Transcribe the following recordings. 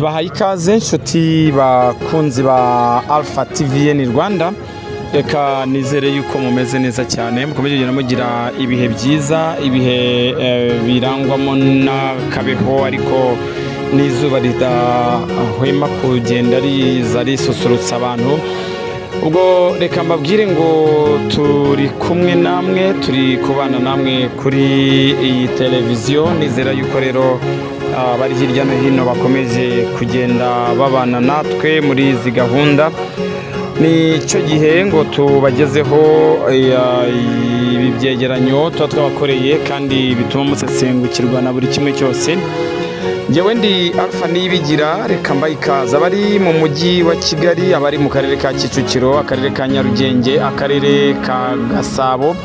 Tubahaye ikaze inshuti bakunzi ba Alpha TVN Rwanda. Reka nizere yuko mumeze neza cyane, mukomeje kugenda mugira ibihe byiza, ibihe birangwamo n'akabeho ariko n'izuba ridahwema kugenda riza risusurutsa abantu. Ubwo reka mbabwire ngo turi kumwe namwe, turi kubana namwe kuri iyi televiziyo. Nizera yuko rero abari hirya no hino bakomeje kugenda babana natwe muri izi gahunda. Ni cyo gihe ngo tubagezeho ibi byegeranyo tuba twabakoreye kandi bituma musesengukirwa na buri kimwe cyose. Njyewe ndi Alpha Niyibigira, reka mbaye ikaze abari mu mujyi wa Kigali, abari mu karere ka Kicukiro, akarere ka Nyarugenge, akarere ka Gasabo,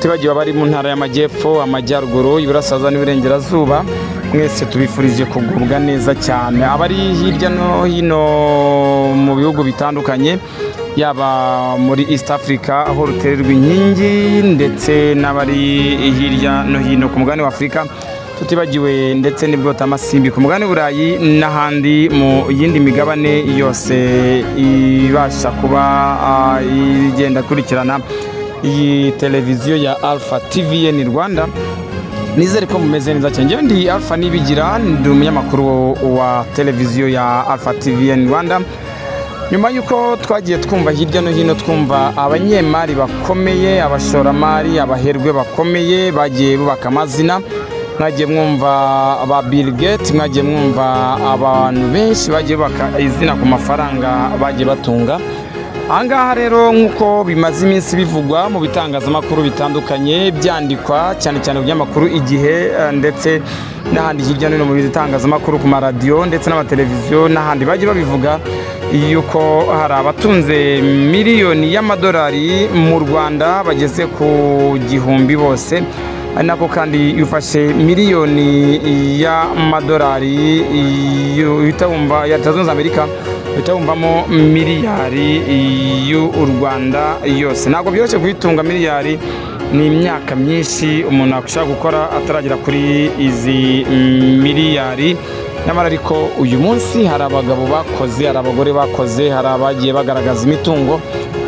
tibagiwe abari mu ntara y'Amajyepfo, Amajyaruguru, Iburasirazuba n'Iburengerazuba. Mwese tubifurije kugubwa neza cyane. Abari hirya no hino mu bihugu bitandukanye, yaba muri East Africa aho rutererwa inkingi, ndetse n'abari hirya no hino ku mugabane wa Afurika, tutibagiwe ndetse n'ibwotamasimbi ku mugabane w'Uburayi n'ahandi mu yindi migabane yose ibasha kuba igenda ikurikirana iyi televiziyo ya Alpha TVN Rwanda. Nizere ko mumeze neza cyane. Njyewe ndi Alpha Niyibigira, ndi umunyamakuru wa televiziyo ya Alpha TVN Rwanda. Nyuma y'uko twagiye twumva hirya no hino, twumva abanyemari bakomeye, abashoramari, abaherwe bakomeye bagiye bubaka amazina, mwagiye mwumva ba Bill Gates, mwagiye mwumva abantu benshi bagiye bubaka izina ku mafaranga bagiye batunga. Ahangaha rero nk'uko bimaze iminsi bivugwa mu bitangazamakuru bitandukanye, byandikwa cyane cyane mu binyamakuru Igihe ndetse n'ahandi hirya no hino mu bitangazamakuru, ku maradiyo ndetse n'amateleviziyo n'ahandi bagiye babivuga yuko hari abatunze miliyoni y'amadolari mu Rwanda bageze ku 1000 bose. Ari nako kandi iyo ufashe miliyoni y'amadolari uhita wumva ya Leta Zunze Amerika, uhita wumvamo miliyari y'u Rwanda yose. Ntabwo byoroshye kuyitunga miliyari, ni imyaka myinshi umuntu ashobora gukora ataragera kuri izi miliyari. Nyamara ariko uyu munsi hari abagabo bakoze, hari abagore bakoze, hari abagiye bagaragaza imitungo.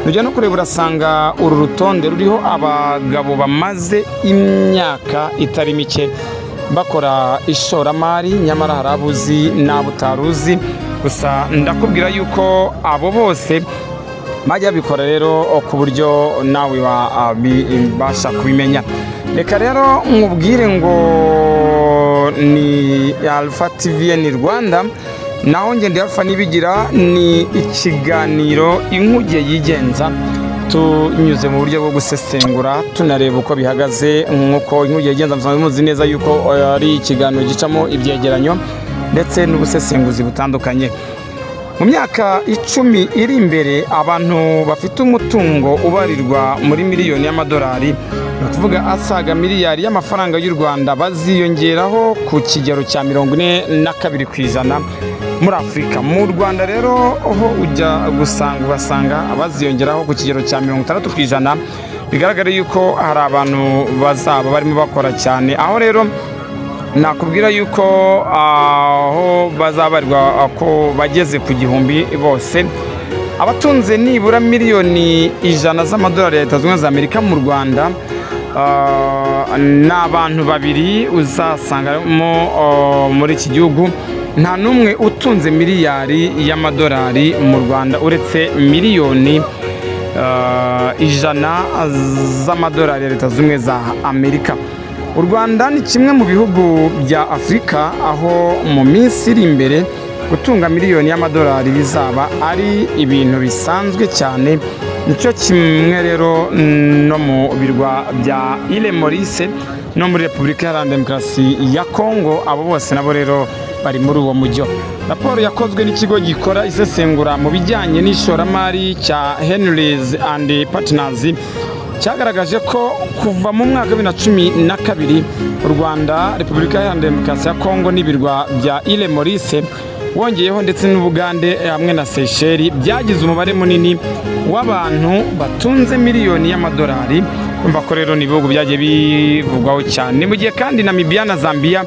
Ujya no kureba urasanga uru rutonde ruriho abagabo bamaze imyaka itari mike bakora ishoramari, nyamara hari abo uzi n'abo utaruzi. Gusa ndakubwira yuko abo bose bajya babikora rero ku buryo nawe wabasha kubimenya. Reka rero nkubwire ngo ni Alpha TVN Rwanda, naho njye ndi Alpha Niyibigira. Ni ikiganiro Inkuge Yigenza, tunyuze mu buryo bwo gusesengura tunareba uko bihagaze. Nk'uko Inkuge Yigenza musanzwe muzi neza yuko ari ikiganiro gicamo ibyegeranyo ndetse n'ubusesenguzi butandukanye. Mu myaka 10 iri imbere, abantu bafite umutungo ubarirwa muri miliyoni y'amadolari, ni ukuvuga asaga miliyari y'amafaranga y'u Rwanda, baziyongeraho ku kigero cya 42% muri Afurika. Mu Rwanda rero ho ujya gusanga ugasanga baziyongeraho ku kigero cya 60%. Bigaragara yuko hari abantu bazaba barimo bakora cyane. Aho rero nakubwira yuko aho bazabarwa ko bageze ku 1000 bose, abatunze nibura miliyoni 100 z'amadolari ya Leta Zunze Ubumwe za Amerika mu Rwanda ni abantu babiri uzasangamo muri iki gihugu. Nta n'umwe utunze miliyari y'amadolari mu Rwanda uretse miliyoni 100 z'amadolari ya Leta Zunze Ubumwe za Amerika. U Rwanda ni kimwe mu bihugu bya Afurika aho mu minsi iri imbere gutunga miliyoni y'amadolari bizaba ari ibintu bisanzwe cyane. Nicyo kimwe rero no mu birwa bya Ile Maurice no muri Repubulika Iharanira Demokarasi ya Kongo, abo bose nabo rero bari muri uwo mujyo. Raporo yakozwe n'ikigo gikora isesengura mu bijyanye n'ishoramari cya Henry's and Partners cyagaragaje ko kuva mu mwaka wa 2012 u Rwanda, Repubulika Iharanira Demokarasi ya Kongo n'ibirwa bya Ile Maurice Wongeyeho ndetse n'Ubugande hamwe na Seychelles byagize umubare munini w'abantu batunze miliyoni y'amadolari. Urumva ko rero ni ibihugu byagiye bivugwaho cyane. Mu gihe kandi Namibia na Zambia,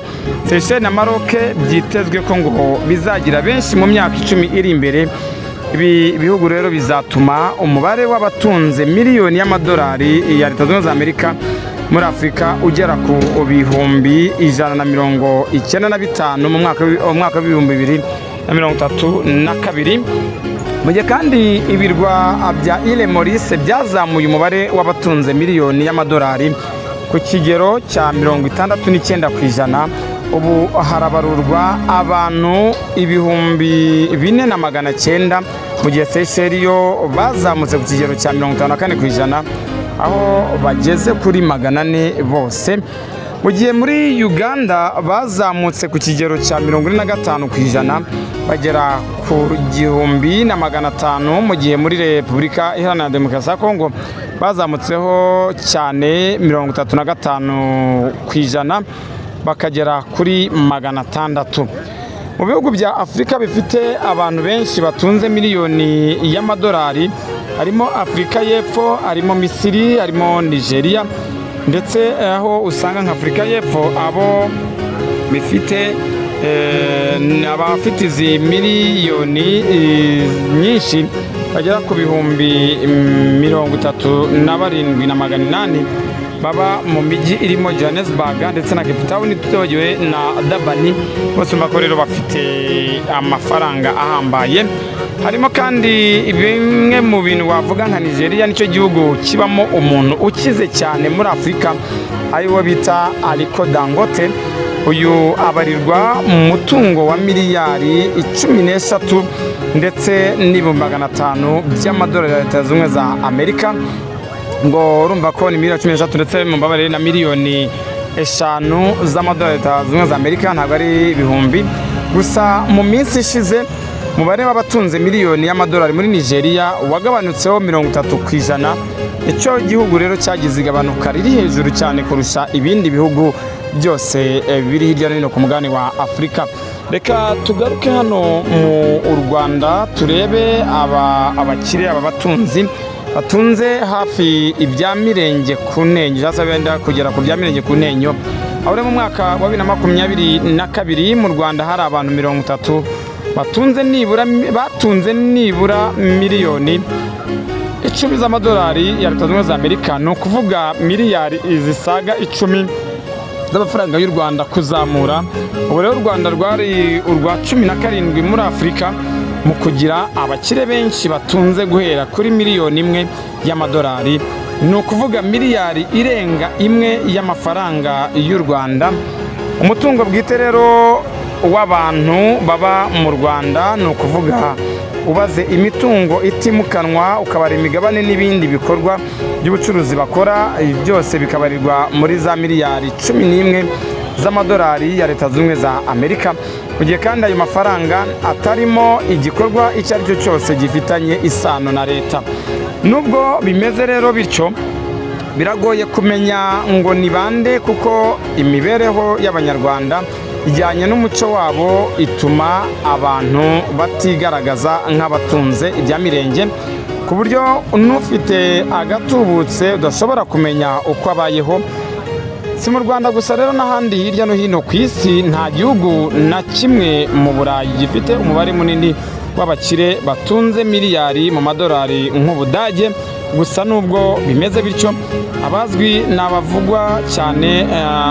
Seychelles na Maroc byitezwe ko ngo bizagira benshi mu myaka 10 iri imbere. Ibi bihugu rero bizatuma umubare w'abatunze miliyoni y'amadolari ya Leta Zunze Ubumwe za Amerika muri Afurika ugera ku 195,000 mu mwaka wa 2032. Mu gihe kandi ibirwa bya Ile Maurice byazamuye umubare w'abatunze miliyoni y'amadolari ku kigero cya 69%. Ubu harabarurwa abantu 4,900, mu gihe Seychelles yo bazamutse ku kigero cya 54%, aho bageze kuri 400 bose. Mu gihe muri Uganda bazamutse ku kigero cya 45%, bagera ku 1,500, mu gihe muri Repubulika Iharanira Demokarasi ya Kongo bazamutseho cyane 35%, bakagera kuri 600. Mu bihugu bya Afurika bifite abantu benshi batunze miliyoni y'amadolari harimo Afurika y'Epfo, harimo Misiri, harimo Nigeria, ndetse aho usanga nka Afurika y'Epfo abo bifite abafite izi miliyoni nyinshi bagera ku 37,800 baba mu mijyi irimo Johannesburg ndetse na Cape Town, tutibagiwe na Durban. Bose urumva ko rero bafite amafaranga ahambaye. Harimo kandi bimwe mu bintu wavuga nka Nigeria, nicyo gihugu kibamo umuntu ukize cyane muri Afurika, ariwo bita Aliko Dangote. Uyu abarirwa mu mutungo wa miliyari 13 ndetse n'500,000 by'amadolari ya Leta Zunze Ubumwe za Amerika. Ngo urumva ko ni miliyari 13 ndetse mu mbabarire na miliyoni 5 z'amadolari ya Leta Zunze Ubumwe za Amerika, ntabwo ari ibihumbi. Gusa mu minsi ishize umubare w'abatunze miliyoni y'amadolari muri Nigeria wagabanutseho 30%. Icyo gihugu rero cyagize igabanuka riri hejuru cyane kurusha ibindi bihugu byose biri hirya no hino ku mugabane wa Afurika. Reka tugaruke hano mu Rwanda turebe abakire, aba batunzi batunze hafi ibya mirenge ku ntenyo, cyangwa se benda kugera ku bya mirenge ku ntenyo. Aho rero mu mwaka wa 2022 mu Rwanda hari abantu 30 batunze nibura miliyoni 10 z'amadolari ya Leta Zunze Ubumwe za Amerika, ni ukuvuga miliyari zisaga 10 z'amafaranga y'u Rwanda kuzamura. Ubu rero u Rwanda rwari urwa 17 muri Afurika mu kugira abakire benshi batunze guhera kuri miliyoni 1 y'amadolari, ni ukuvuga miliyari irenga 1 y'amafaranga y'u Rwanda. Umutungo bwite rero w'abantu baba mu Rwanda, ni ukuvuga ubaze imitungo itimukanwa, ukabara imigabane n'ibindi bikorwa by'ubucuruzi bakora, byose bikabarirwa muri za miliyari 11 z'amadolari ya Leta Zunze Ubumwe za Amerika. Mu gihe kandi ayo mafaranga atarimo igikorwa icyo ari cyo cyose gifitanye isano na leta. Nubwo bimeze rero bityo, biragoye kumenya ngo ni bande, kuko imibereho y'Abanyarwanda ijyanye n'umuco wabo ituma abantu batigaragaza nk'abatunze ibya mirenge, ku buryo n'ufite agatubutse udashobora kumenya uko abayeho. Si mu Rwanda gusa rero, n'ahandi hirya no hino ku isi nta gihugu na kimwe mu Burayi gifite umubare munini w'abakire batunze miliyari mu madolari nk'Ubudage. Gusa nubwo bimeze bityo, abazwi n'abavugwa cyane,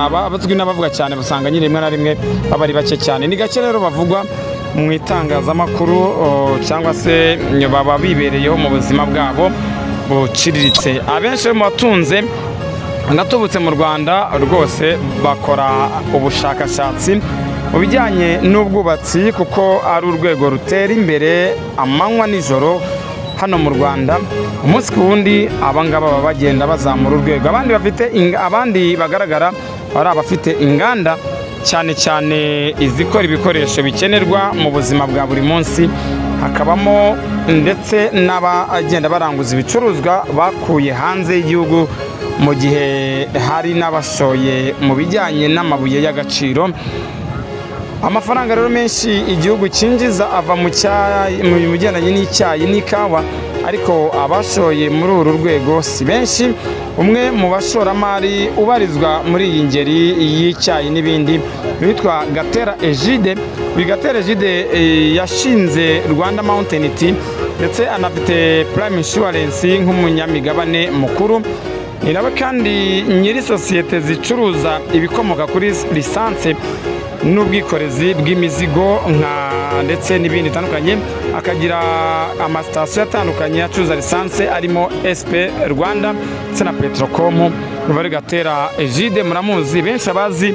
abazwi n'abavuga cyane basanga nyine rimwe na rimwe baba ari bake cyane. Ni gake rero bavugwa mu itangazamakuru, cyangwa se baba bibereyeho mu buzima bwabo buciriritse. Abenshi mu batunze agatubutse mu Rwanda rwose bakora ubushakashatsi mu bijyanye n'ubwubatsi, kuko ari urwego rutera imbere amanywa n'ijoro hano mu Rwanda. Umunsi ku wundi abangaba baba bagenda bazamura urwego. Abandi bagaragara ari abafite inganda, cyane cyane izikora ibikoresho bikenerwa mu buzima bwa buri munsi, hakabamo ndetse n'abagenda baranguza ibicuruzwa bakuye hanze y'igihugu, mu gihe hari n'abashoye mu bijyanye n'amabuye y'agaciro. Amafaranga rero menshi igihugu cyinjiza ava mu bigendanye n'icyayi n'ikawa, ariko abashoye muri uru rwego si benshi. Umwe mu bashoramari ubarizwa muri iyi ngeri y'icyayi n'ibindi witwa Gatera Egide. Uyu Gatera Egide yashinze Rwanda Mountain Tea ndetse anafite Prime Insurance nk'umunyamigabane mukuru. Ni nawe kandi nyiri sosiyete zicuruza ibikomoka kuri lisansi n'ubwikorezi bw'imizigo nka ndetse n'ibindi bitandukanye, akagira amasitasiyo atandukanye acuruza lisansi arimo SP Rwanda ndetse na Petrocom. Bari Gatera Egide muramuzi, benshi abazi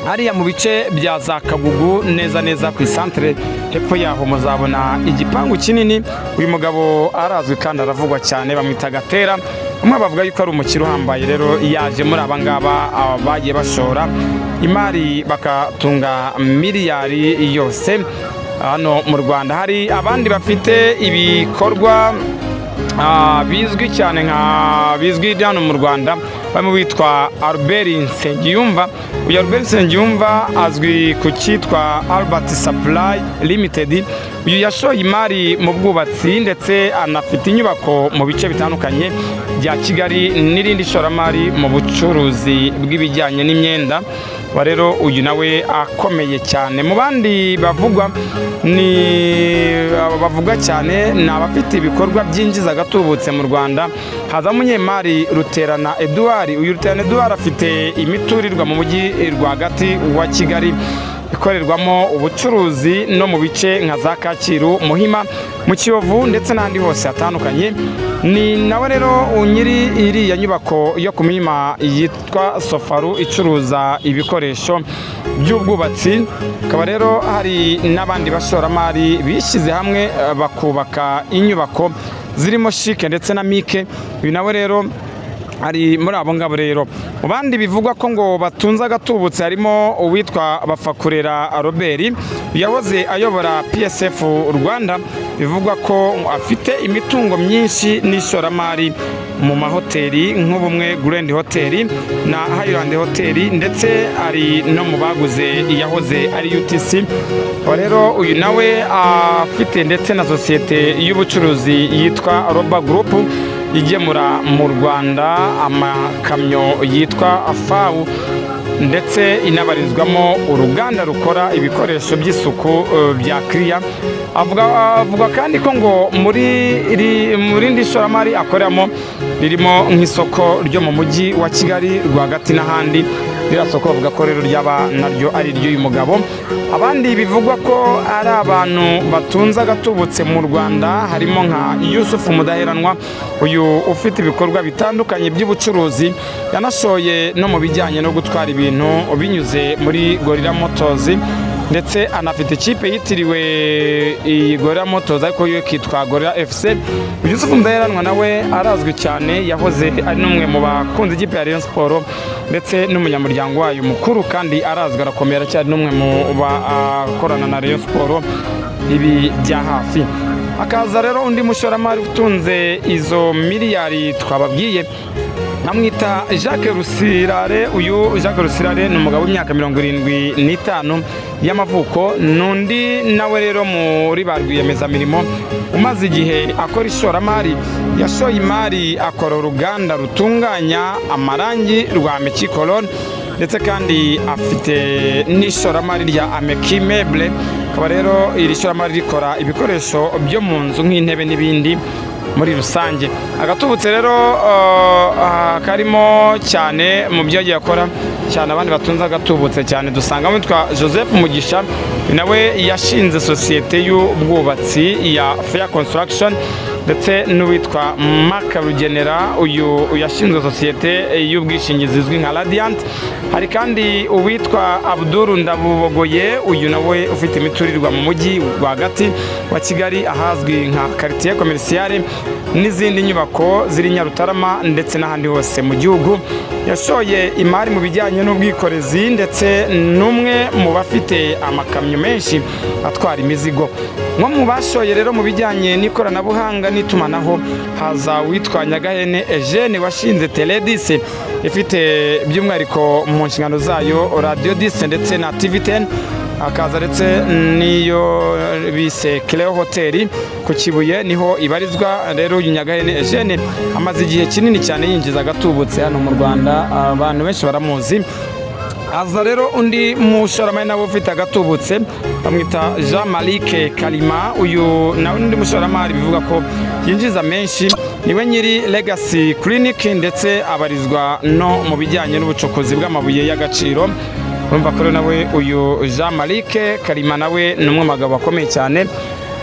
hariya mu bice bya za Kagugu neza neza ku isantere, hepfo yaho muzabona igipangu kinini. Uyu mugabo arazwi kandi aravugwa cyane, bamwita Gatera. Umwe bavuga yuko ari umukire uhambaye, rero yaje muri aba ngaba bagiye bashora imari bakatunga miliyari yose hano mu Rwanda. Hari abandi bafite ibikorwa bizwi cyane nka bizwi hano mu Rwanda, barimo witwa Albert Nsengiyumva. Uyu Albert Nsengiyumva azwi ku cyitwa Albert Supply Limited. Uyu yashoye imari mu bwubatsi ndetse anafite inyubako mu bice bitandukanye bya Kigali n'irindi shoramari mu bucuruzi bw'ibijyanye n'imyenda. Rero uyu nawe akomeye cyane. Mu bandi bavugwa ni bavugwa cyane ni abafite ibikorwa byinjiza agatubutse mu Rwanda. Haza umunyemari Ruterana Edouard. Uyu Ruterana Edouard afite imiturirwa mu mujyi rwagati wa Kigali ikorerwamo ubucuruzi no mu bice nka za Kacyiru, Muhima, mu Kiyovu ndetse n'ahandi hose hatandukanye. Ni nawe rero nyiri iriya nyubako yo ku Muhima yitwa Sofaru icuruza ibikoresho by'ubwubatsi. Akaba rero hari n'abandi bashoramari bishyize hamwe bakubaka inyubako zirimo Chic ndetse na Mike. Uyu nawe rero ari muri abo ngabo. Rero mu bandi bivugwa ko ngo batunze agatubutse harimo uwitwa Bafakurera Robert, yahoze ayobora PSF Rwanda, bivugwa ko afite imitungo myinshi n'ishoramari mu mahoteli nk'Ubumwe Grand Hotel na Highland Hotel, ndetse ari no mu baguze yahoze ari UTC. Rero uyu nawe afite ndetse na sosiyete y'ubucuruzi yitwa Roba Group igemura mu Rwanda amakamyo yitwa FAU, ndetse inabarizwamo uruganda rukora ibikoresho by'isuku bya Kriya. Avuga kandi ko ngo muri indi shoramari akoreramo ririmo nk'isoko ryo mu mujyi wa Kigali rwagati n'ahandi. Ririya soko bavuga ko rero ryaba naryo ari iry'uyu mugabo. Abandi bivugwa ko ari abantu batunze agatubutse mu Rwanda harimo nka Yusuf Mudaheranwa, uyu ufite ibikorwa bitandukanye by'ubucuruzi, yanashoye no mu bijyanye no gutwara ibintu binyuze muri Gorilla Motors, ndetse anafite ikipe yitiriwe iyi Gorilla Motors ariko yo kitwa Gorilla FC. Yusuf Mudaheranwa nawe arazwi cyane, yahoze ari n'umwe mu bakunze ikipe ya Rayon Sports ndetse n'umunyamuryango wayo mukuru, kandi arazwi arakomera cyane, n'umwe mu bakorana na Rayon Sports ibi bya hafi. Akaza rero undi mushoramari utunze izo miliyari twababwiye, namwita Jacques Rusirare. Uyu Jacques Rusirare ni umugabo w'imyaka 75 y'amavuko, n'undi nawe rero muri ba rwiyemezamirimo umaze igihe akora ishoramari. Yashoye imari akora uruganda rutunganya amarangi rwa Ameki Color, ndetse kandi afite n'ishoramari rya Ameki Meuble. Akaba rero iri shoramari rikora ibikoresho byo mu nzu nk'intebe n'ibindi muri rusange. Agatubutse rero karimo cyane mu byo yagiye akora cyane. Abandi batunze agatubutse cyane dusangamo witwa Joseph Mugisha, nawe yashinze sosiyete y'ubwubatsi ya Fair Construction, ndetse n'uwitwa Mark Rugenera, uyu yashinze sosiyete y'ubwishingizi izwi nka Radiant. Hari kandi uwitwa Abdul Ndabubogoye, uyu nawe ufite imiturirwa mu mujyi rwagati wa Kigali ahazwi nka Quartier Commercial n'izindi nyubako ziri Nyarutarama ndetse n'ahandi hose mu gihugu. Yashoye imari mu bijyanye n'ubwikorezi ndetse n'umwe mu bafite amakamyo menshi atwara imizigo. Nko mu bashoye rero mu bijyanye n'ikoranabuhanga n'itumanaho haza witwa Nyagahene Eugene washinze Teledis, ifite by'umwihariko mu nshingano zayo Radio 10 ndetse na TV10. Akaza ndetse n'iyo bise Cleo Hotel ku Kibuye niho ibarizwa. Rero uyu Nyagahene Eugene amaze igihe kinini cyane yinjiza agatubutse hano mu Rwanda, abantu benshi baramuzi. Haza rero undi mushoramari nawe ufite agatubutse, bamwita Jean Malic Kalima. Uyu nawe n'undi mushoramari bivuga ko yinjiza menshi, niwe nyiri Legacy Clinic ndetse abarizwa no mu bijyanye n'ubucukuzi bw'amabuye y'agaciro. Urumva ko nawe uyu Jean Malic Kalima nawe ni umwe mu bagabo bakomeye cyane.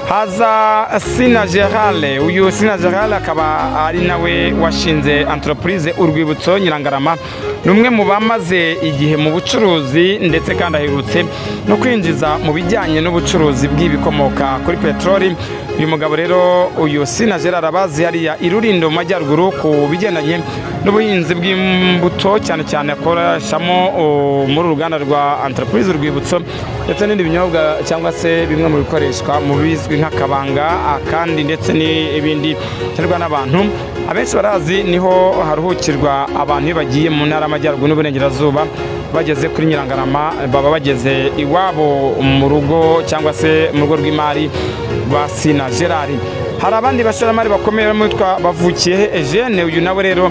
Haza Sina Gerald. Uyu Sina Gerald akaba ari nawe washinze entreprise Urwibutso Nyirangarama, ni umwe mu bamaze igihe mu bucuruzi ndetse kandi aherutse no kwinjiza mu bijyanye n'ubucuruzi bw'ibikomoka kuri peteroli. Uyu mugabo rero uyu Sina Gerald abazi hariya i Rulindo mu majyaruguru ku bigendanye n'ubuhinzi bw'imbuto, cyane cyane akoreshamo muri uruganda rwa entreprise Urwibutso ndetse n'ibindi binyobwa cyangwa se bimwe mu bikoreshwa mu bizwi nk'akabanga kandi ndetse n'ibindi biterwa n'abantu. Abenshi barazi niho haruhukirwa abantu iyo bagiye mu ntara y'Amajyaruguru n'Uburengerazuba, bageze kuri Nyirangarama baba bageze iwabo mu rugo cyangwa se mu rugo rw'imari rwa Sina Gerard. Hari abandi bashoramari bakomeye barimo witwa Bavukiye Eugene. Uyu nawe rero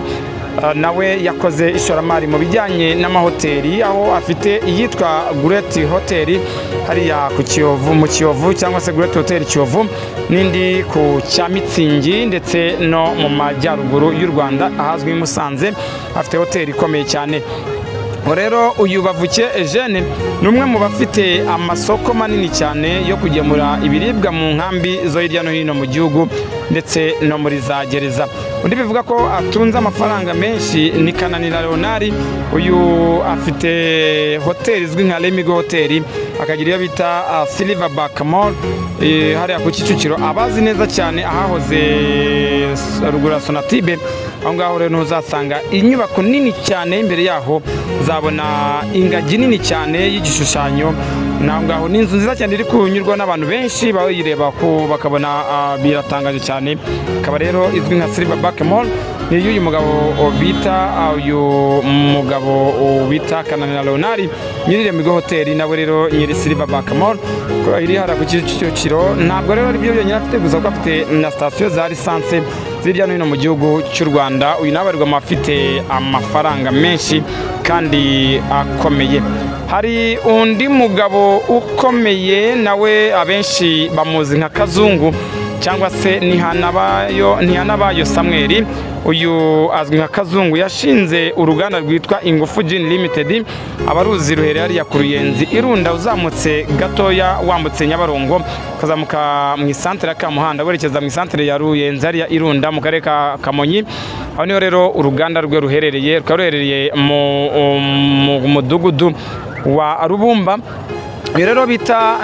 nawe yakoze ishoramari mu bijyanye n'amahoteli, aho afite iyitwa Great Hotel hariya ku Kiyovu, mu Kiyovu cyangwa se Great Hotel Kiyovu, n'indi ku Cyamitsingi ndetse no mu majyaruguru y'u Rwanda ahazwi i Musanze, afite hoteli ikomeye cyane. Rero uyu Bavukiye Eugene ni umwe mu bafite amasoko manini cyane yo kugemura ibiribwa mu nkambi zo hirya no hino mu gihugu ndetse no muri za gereza. Undi bivuga ko atunze amafaranga menshi ni Kananira Leonard. Uyu afite hoteli izwi nka Lemigo Hotel, akagira iyo bita Silverback Mall hariya ku Kicukiro, abazi neza cyane ahahoze ruguru ya Sonatibe. Aho ngaho rero ntuzasanga inyubako nini cyane, imbere yaho uzabona ingagi nini cyane y'igishushanyo. Naho ngaho ni inzu nziza cyane iri kunyurwa n'abantu benshi bayireba ko bakabona biratangaje cyane. Akaba rero izwi nka Silverback Mall, ni y'uyu mugabo bita uyu mugabo bita Kananira Leonard nyiri Lemigo Hotel, nawe rero nyiri Silverback Mall iri hara ku Kicukiro. Ntabwo rero ari byo byonyine afite gusa, kuko afite na sitasiyo za lisansi hirya no hino mu gihugu cy'u Rwanda. Uyu nawe abarirwa mu bafite amafaranga menshi kandi akomeye. Hari undi mugabo ukomeye nawe abenshi bamuzi nka Kazungu cyangwa se Ntihanabayo Samuel. Uyu azwi nka Kazungu, yashinze uruganda rwitwa Ingufu Gin Limited. Abaruzi ruherereye hariya ku Ruyenzi Irunda, uzamutse gatoya wambutse Nyabarongo ukazamuka mu isantere ya Kamuhanda werekeza mu isantere ya Ruyenzi hariya Irunda mu karere ka Kamonyi. Aho niho rero uruganda rwe ruherereye, rukaba ruherereye mu mudugudu wa Rubumba. Uyu rero bita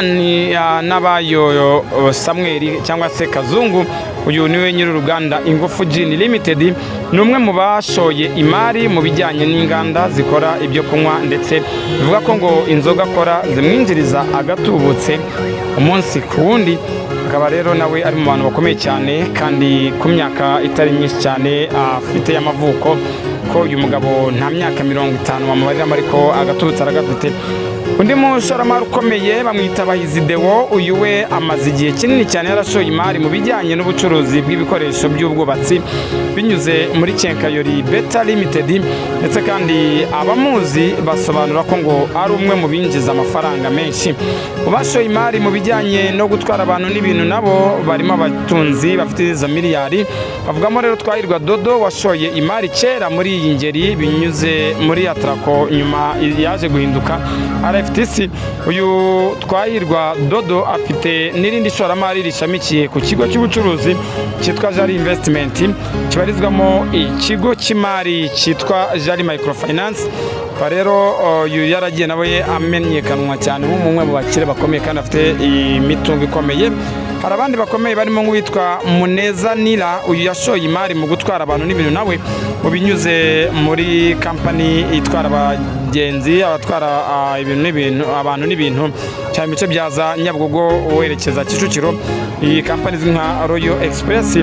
Nabayo Samuel cyangwa se Kazungu, uyu niwe nyiri uruganda Ingufu Gin Limited, ni umwe mu bashoye imari mu bijyanye n'inganda zikora ibyo kunywa, ndetse bivuga ko ngo inzoga akora zimwinjiriza agatubutse umunsi ku wundi. Akaba rero nawe ari mu bantu bakomeye cyane kandi ku myaka itari myinshi cyane afite y'amavuko, ko uyu mugabo nta myaka 50 bamubariramo, ariko agatubutse aragafite. Undi mushoramari ukomeye bamwita Bahizi Deo. Uyu we amaze igihe kinini cyane yarashoye imari mu bijyanye n'ubucuruzi bw'ibikoresho by'ubwubatsi binyuze muri Kenkayori Beta Limited, ndetse kandi abamuzi basobanura ko ngo ari umwe mu binjiza amafaranga menshi. Mu bashoye imari mu bijyanye no gutwara abantu n'ibintu nabo barimo abatunzi bafite izo miliyari. Bavugamo rero Twahirwa Dodo washoye imari kera muri iyi ngeri binyuze muri Atraco, nyuma yaje guhinduka RFTC. Uyu Twahirwa Dodo afite n'irindi shoramari rishamikiye ku kigo cy'ubucuruzi cyitwa Jari Investment, kibarizwamo ikigo cy'imari cyitwa Jari Microfinance. Rero uyu yaragiye nawe amenyekanwa cyane nk'umwe mu bakire bakomeye kandi afite imitungo ikomeye. Hari abandi bakomeye barimo nk'uwitwa Muneza Nila. Uyu yashoye imari mu gutwara abantu n'ibintu nawe mu binyuze muri kampani itwara abagenzi, abatwara ibintu n'ibintu, abantu n'ibintu cyane mu bice bya za Nyabugogo werekeza Kicukiro. Iyi kampani izwi nka Royal Express.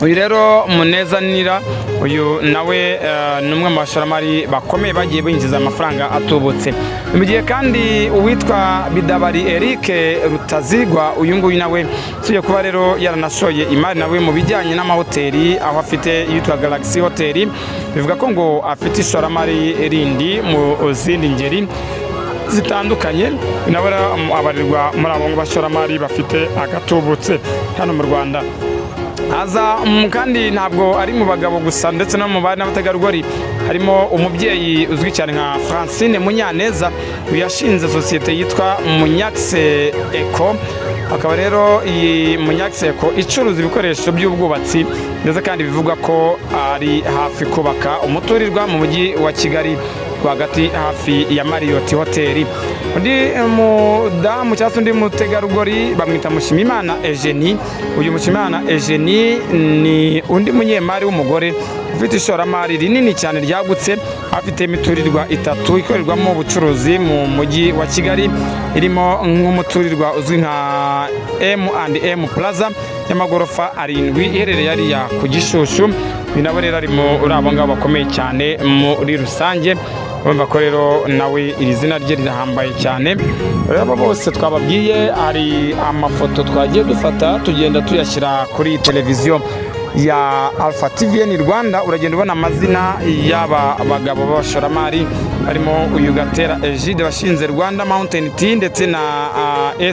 Uyu rero Munezanira, uyu nawe ni umwe mu bashoramari bakomeye bagiye binjiza amafaranga atubutse. Mu gihe kandi uwitwa Bidabari Eric Rutazigwa, uyu nguyu nawe usibye kuba rero yaranashoye imari nawe mu bijyanye n'amahoteli, aho afite iyitwa Galaxy Hotel, bivuga ko ngo afite ishoramari rindi mu zindi ngeri zitandukanye, nawe abarirwa muri abo bashoramari bafite agatubutse hano mu Rwanda. Haza kandi ntabwo ari mu bagabo gusa, ndetse no mu bari n'abategarugori harimo umubyeyi uzwi cyane nka Francine Munyaneza, yashinze sosiyete yitwa Munyakse Eco. Akaba rero iyi Munyakse Eco icuruza ibikoresho by'ubwubatsi, ndetse kandi bivugwa ko ari hafi kubaka umuturirwa mu mujyi wa Kigali rwagati hafi ya Marriott Hotel. Undi mudamu cyangwa se undi mutegarugori bamwita Mushimimana Eugenie. Uyu Mushimimana Eugenie ni undi munyemari w'umugore ufite ishoramari rinini cyane ryagutse, afite imiturirwa itatu ikorerwamo ubucuruzi mu mujyi wa Kigali, irimo nk'umuturirwa uzwi nka M&M Plaza y'amagorofa 7 iherereye hariya ku Gishushu. Uyu nawe rero ari muri abo ngabo bakomeye cyane muri rusange. Urumva ko rero nawe iri zina rye rirahambaye cyane. Rero abo bose twababwiye, hari amafoto twagiye dufata tugenda tuyashyira kuri televiziyo ya Alpha TVN Rwanda, uragenda ubona amazina y'aba bagabo b'abashoramari harimo uyu Gatera Egide washinze Rwanda Mountain Tea ndetse na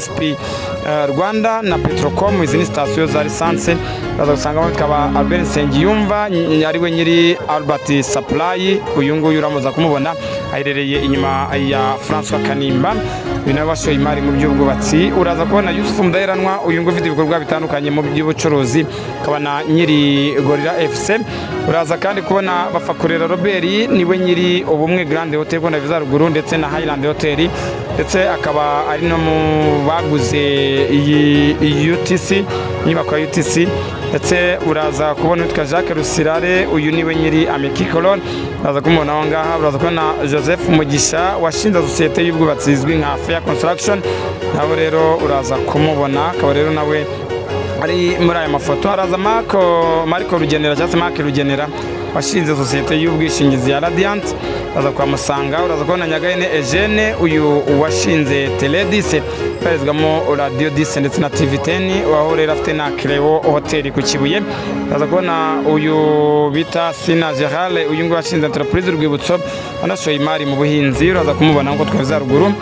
SP Rwanda na Petrocom, izi ni sitasiyo za lisanse. Uraza gusangamo tukaba Albert Nsengiyumva ari we nyiri Albert Supply, uyu nguyu uramuza kumubona aherereye inyuma ya François Kanimba, uyu nawe washoye imari mu by'ubwubatsi. Uraza kubona Yusuf Mudaheranwa, uyu nguyu ufite ibikorwa bitandukanye mu by'ubucuruzi, akaba na nyiri Gorilla FC. Uraza kandi kubona Bafakurera Robert, niwe nyiri Ubumwe Grand Hotel Rwanda Visa Ruguru ndetse na Highland Hotel, ndetse akaba ari no mu baguze iyi UTC, inyubako ya UTC. Ndetse uraza kubona witwa Jacques Rusirare, uyu niwe nyiri Ameki Colon, uraza kumubona aho ngaha. Uraza kubona Joseph Mugisha washinze sosiyete y'ubwubatsi izwi nka Fair Construction, nawe rero uraza kumubona, akaba rero nawe ari muri aya mafoto. Haraza Marco Rugenera cyangwa se Mark Rugenera washinze sosiyete y'ubwishingizi ya Radiant, uraza kuhamusanga. Uraza kubona Nyagahene Eugene, uyu washinze Teledise ibarizwamo Radio 10 ndetse na TV10, aho rero afite na Cleo Hotel ku Kibuye. Uraza kubona uyu bita Sina Gerald, uyu nguyu washinze entreprise Urwibutso, anashoye imari mu buhinzi, uraza kumubona nk'uko twabivuze haruguru.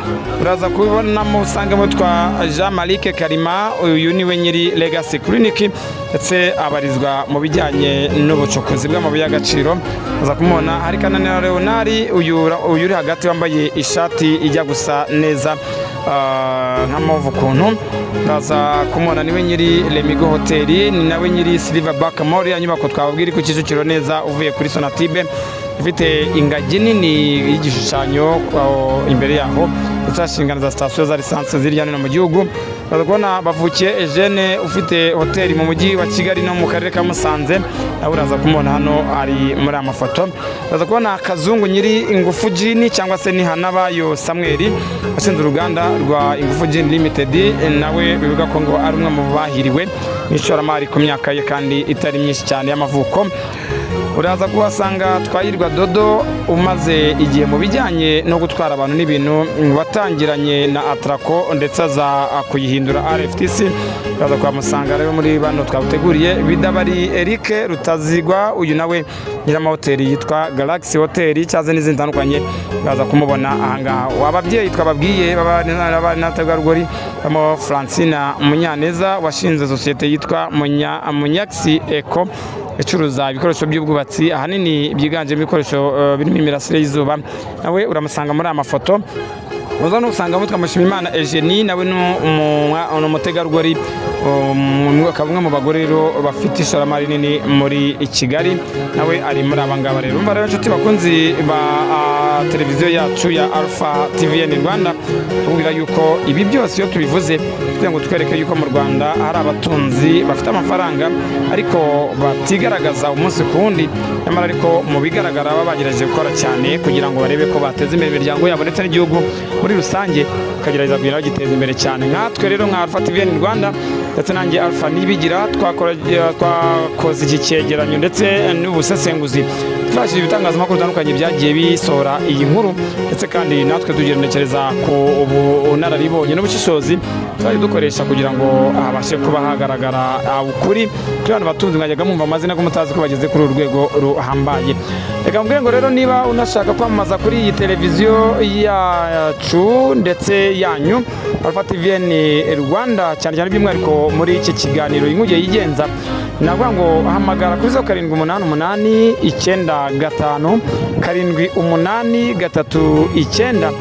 Uraza kubonamo usangamo twa Jean Malik Karima, uyu niwe nyiri Legacy Clinic ndetse abarizwa mu bijyanye n'ubucukuzi bw'amabuye y'agaciro, uraza kumubona. Hari Kananira Leonard, uyu uri hagati wambaye ishati ijya gusa neza nka mauve ukuntu, uraza kumubona, niwe nyiri Lemigo Hotel, ni nawe nyiri Silverback Mall, ya nyubako twababwira ku Kicukiro neza uvuye kuri Sonatube, ifite ingagi nini y'igishushanyo imbere yaho, ndetse hashingana za sitasiyo za lisansi ziri hano mu gihugu. Uraza kubona Bavukiye Eugene ufite hoteli mu mujyi wa Kigali no mu karere ka Musanze, nawe uraza kumubona hano ari muri aya mafoto. Uraza kubona Kazungu nyiri Ingufu Gin cyangwa se ni Hanabayo Samuel washinze uruganda rwa Ingufu Gin Limited, nawe bivuga ko ngo ari umwe mu bahiriwe n'ishoramari ku myaka ye kandi itari myinshi cyane y'amavuko. Uraza kuhasanga Twahirwa Dodo umaze igihe mu bijyanye no gutwara abantu n'ibintu, watangiranye na Atraco ndetse aza kuyihindura RFTC, uraza kuhamusanga rero muri bano twabuteguriye. Bidabari Eric Rutazigwa, uyu nawe nyiramahoteli yitwa Galaxy Hotel cyangwa n'izindi zitandukanye, uraza kumubona ahangaha. Ababyeyi twababwiye b'abategarugori barimo Francina Munyaneza washinze sosiyete yitwa Munyaxi Eco icuruza ibikoresho by'ubwubatsi ahanini byiganjemo ibikoresho birimo imirasire y'izuba, nawe uramusanga muri aya mafoto. Uza n'usanga mutwa Mushimimana Eugenie, nawe ni umutegarugori, akaba umwe mu bagore rero bafite ishoramari rinini muri Kigali, nawe ari muri aba ngaba rero. Umva rero inshuti bakunzi ba televiziyo yacu ya Alpha TVN Rwanda. Tubwira yuko ibi byose iyo tubivuze kugira ngo twereke yuko mu Rwanda hari abatunzi bafite amafaranga ariko batigaragaza umunsi ku wundi, nyamara ariko mu bigaragara baba bagerageje gukora cyane kugira ngo barebe ko bateza imbere imiryango yabo ndetse n'igihugu muri rusange, bakagerageza kugenda bagiteza imbere cyane. Nkatwe rero nka Alpha TVN Rwanda ndetse nanjye Alpha Nibigira twakoze iki cyegeranyo ndetse n'ubusesenguzi, twifashishije ibitangazamakuru bitandukanye byagiye bisohora iyi nkuru, ndetse kandi natwe tugenekereza ku bunararibonye n'ubushishozi twari dukoresha kugira ngo habashe kuba hagaragara ukuri kuri abantu batunzi mwajyaga mwumva amazina ko mutazi ko bageze kuri uru rwego ruhambaye. Reka mbwire ngo rero niba unashaka kwamamaza kuri iyi televiziyo yacu ndetse yanyu Alpha TVN Rwanda, cyane cyane by'umwihariko muri iki kiganiro Inkuge Yigenza, navuga ngo hamagara kuri 0788 95 78 39,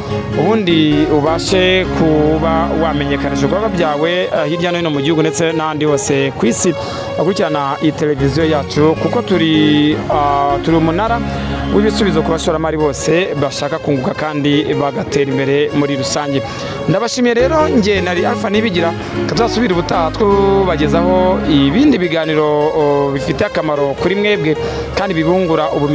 ubundi ubashe kuba wamenyekanisha ibikorwa byawe hirya no hino mu gihugu ndetse n'ahandi hose ku isi bakurikirana iyi televiziyo yacu, kuko turi umunara w'ibisubizo ku bashoramari bose bashaka kunguka kandi bagatera imbere muri rusange. Ndabashimiye rero, nge nari Alpha Nibigira, tuzasubira ubutaha tubagezaho ibindi biganiro bifite akamaro kuri mwebwe kandi bibungura ubumenyi.